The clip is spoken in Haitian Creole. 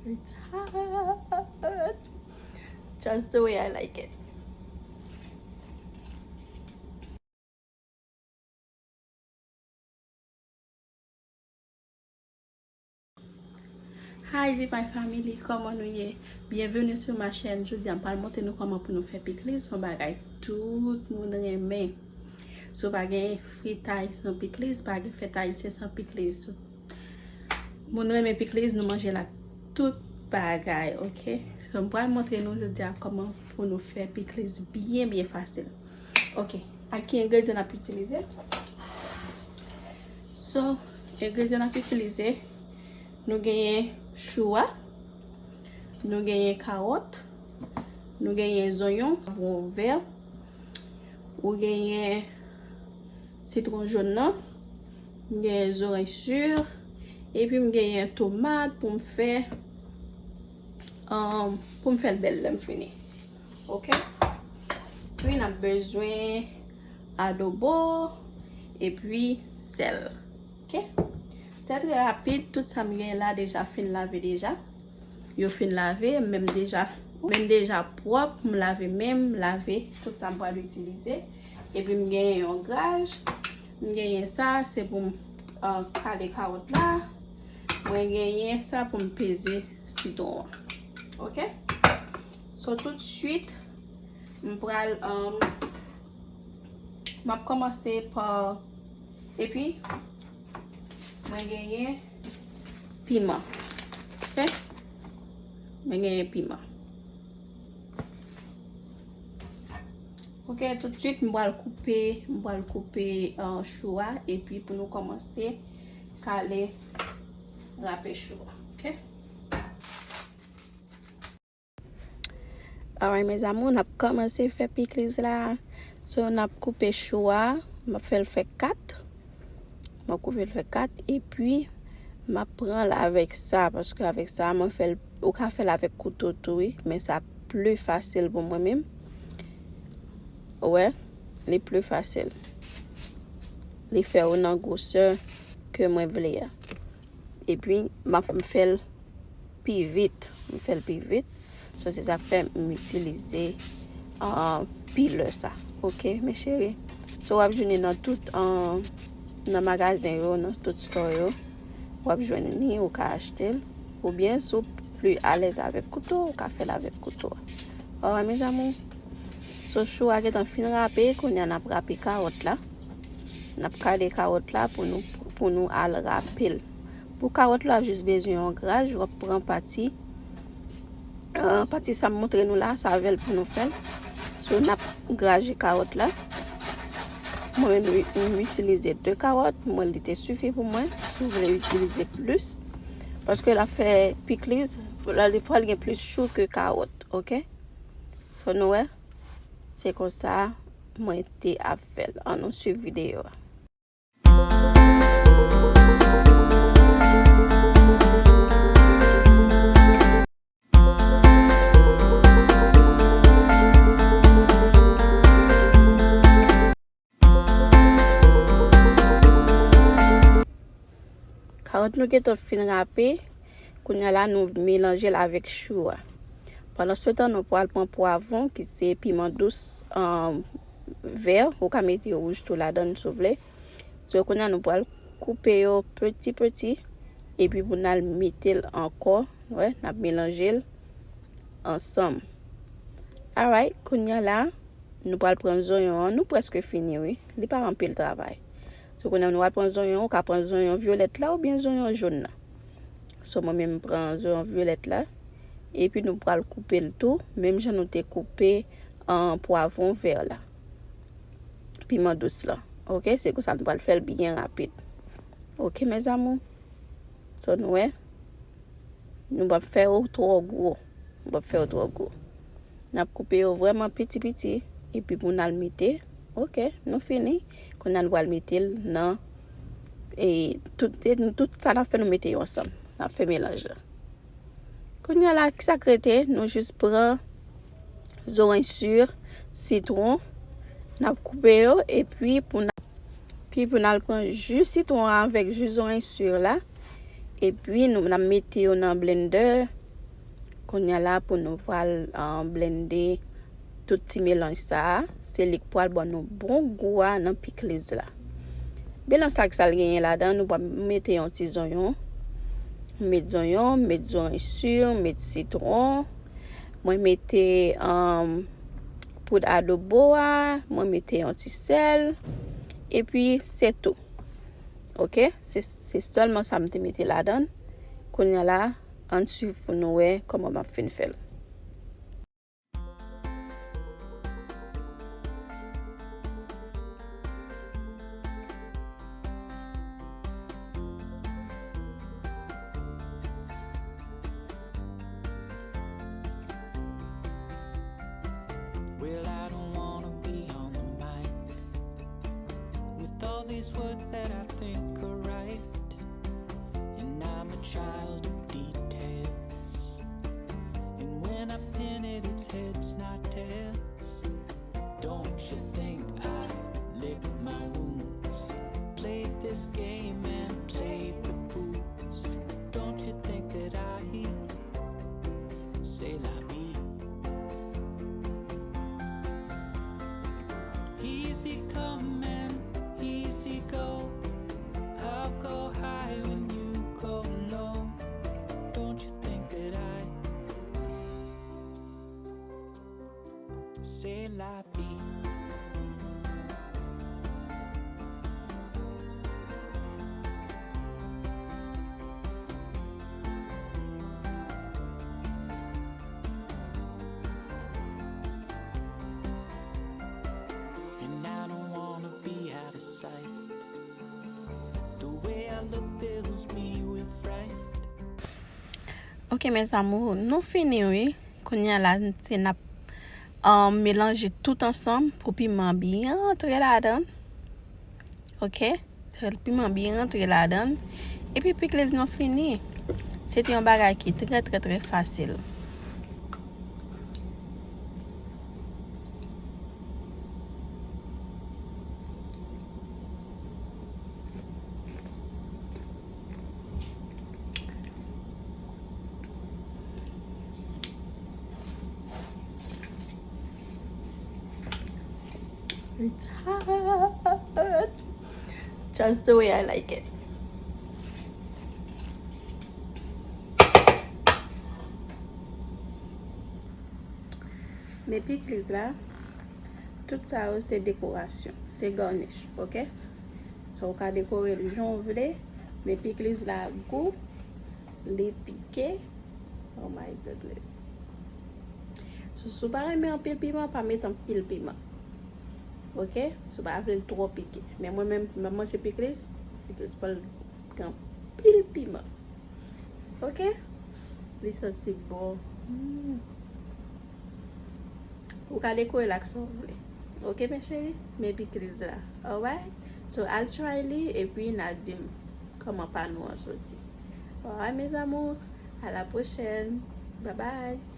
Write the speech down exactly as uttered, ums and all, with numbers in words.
It's hot. Just the way I like it. Hi, Divine Family, kòman nou ye? Byenveni sou ma chèn. Jodi a, m pral montre nou kòman pou nou fè pikliz, yon bagay tout moun renmen. Si w pa gen fritay san pikliz, pa gen fèt ayisyen san pikliz. Moun renmen pikliz, nou manje l ak tout bagay, oke? So, m pral montre nou jodi a kòman pou nou fè pikliz byen, byen fasil. Oke, ak ki engredyan n ap itilize? So, engredyan n ap itilize, nou genyen chou a, nou genyen kawòt, nou genyen zonyon, pwavwon vè, ou genyen sitwon jòn nan, m genyen zoranj si, epi m genyen tomat pou m fè, um, pou m fè l bèl lè m fini. Oke? Wi, n ap bezwen adobo, epi sèl. Oke? Trè, trè rapid, tout sa m genyen la deja fin lave deja. Yo fin lave, menm deja, menm deja pwòp, m lave men m, m lave tout sa m pral itilize. Epi m genyen yon graj, m genyen sa, se pou m, uh, kale kawòt la. Mwen genyen sa pou m peze sitwon an. Oke? So, tout swit, m pral, um, m ap kòmanse pa, epi, mwen genyen piman. Oke? Mwen genyen piman. Oke, tout swit, m pral koupe, m pral koupe, uh, chou a, epi pou nou kòmanse kale rape chou a. Oke? Alright, mes amours, n ap kòmanse fè pikliz la. So, n ap koupe chou a. M ap fè l fè kat. M ap koupe l fè kat. Epi, m ap pran l avèk sa. Paske avèk sa, mwen fè l, ou ka fè l avèk kouto tou, wi. Men sa pli fasil pou mwen menm. Ou wè, li pli fasil. Li fè yo nan gwosè ke mwen vle a. Epi, m ap fè l pi vit. M fè l pi vit. So, se sa k fè m itilize, ah, pilè sa. Oke, mes chéris. So, w ap jwenn li nan tout, ah, nan magazen yo, nan tout store yo. W ap jwenn li, ou ka achte l. Oubyen, si w pli alèz avèk kouto, ou ka fè l avèk kouto a. Alright, mes amours. So, chou a gentan fin rape, kounye a n ap rape kawòt la. N ap kale kawòt la pou nou, pou nou al rape l. Pou kawòt la, jis bezwen yon graj, w ap pran pati, ah, pati sa m montre nou la, sa avè l pou nou fè l. So, n ap graje kawòt la. Mwen menm, m itilize de kawòt, mwen li te sifi pou mwen. Si w vle itilize plis, paske l ap fè pikliz, fò l, fò l gen plis chou ke kawòt, oke? So, nou wè, se konsa mwen te ap fè l. Ann nou swiv videyo a. Kawòt nou gentan fin rape. Kounye a la, nou melanje l avèk chou a. Pandansetan, nou pral pran pwavwon, ki se piman dous, ah, vè. Ou ka mete yo wouj tou ladan l, si w vle. So, kounye a, nou pral koupe yo peti, peti. Epi, pou n al mete l ankò, wè, n ap melanje l ansanm. Alright, kounye a la, nou pral pran zonyon an. Nou prèske fini, wi. Li pa anpil travay. So, kounye a, nou pral pran zonyon, ou ka pran zonyon vyolèt la oubyen zonyon jòn nan. So, mwen menm, m pran zonyon vyolèt la. Epi, nou pral koupe l tou, menm jan nou te koupe, ah, pwavwon vè la. Piman dous la. Oke, se konsa nou pral fè l byen rapid. Oke, mes amours. So, nou wè. Nou p ap fè yo twò gwo. Nou p ap fè yo twò gwo. N ap koupe yo vrèman piti piti. Epi pou n al mete. Oke, nou fini. Kounye a nou pral mete l nan, e, tout, e, tout sa n ap fè, nou mete yo ansanm. N ap fè melanj la. Kounye a la, ki sa k rete? Nou jis pran zoranj si, sitwon, n ap koupe yo, epi pou n, epi pou n al pran ji sitwon an avèk ji zoranj si la, epi nou, n ap mete yo nan blendè, Kounye a la pou nou pral, ah, blende tout ti melanj sa a, se li k pral ban nou bon gou a nan pikliz la. Melanj sa, sa l genyen ladan, nou pral mete yon ti zonyon. M met zonyon, m met zoranj si, m met sitwon. Mwen mete, um, poud adobo a, mwen mete yon ti sèl, epi se tou. Oke, se, se sèlman sa m te mete ladan. Kounye a la, ann swiv pou nou wè kòman m ap fin fè l. Well, I don't wanna be on the mic with all these words that I think are right. And I'm a child of details. And when I pin it, it's heads, not tails. Don't you think I lick my wounds? Played this game and played the fools. Don't you think that I heal? C'est la vie. Easy come and easy go. I'll go high when you go low. Don't you think that I C'est la vie. And I don't wanna be out of sight. The way I look fills me with fright. Ok, mes amours, nou fini, wi. Kounye a la, se n ap, um, melanje tout ansanm pou piman byen rantre ladan. Ok? Piman byen rantre ladan. Epi pikliz nou fini. Se te yon bagay ki trè, trè, trè fasil. It's hot. Just the way I like it. Men pikliz la, tout sa yo se dekorasyon, se garnish, ok? So, ou ka dekore l jan w vle, men pikliz la gou, li pike. Oh my goodness. So, si w pa renmen anpil piman, pa met anpil piman. Ok? Si w pa vle l twò pike. Men mwen menm, lè m manje pikliz, pikliz pa l gen anpil piman. Ok? Li santi bon. Mm. Ou ka dekore l ak sa w vle. Ok, mes chéris? Men pikliz la. Alright? So, al try li, epi n a di m kòman pa nou an soti. Alright, mes amours. À la prochaine. Bye bye.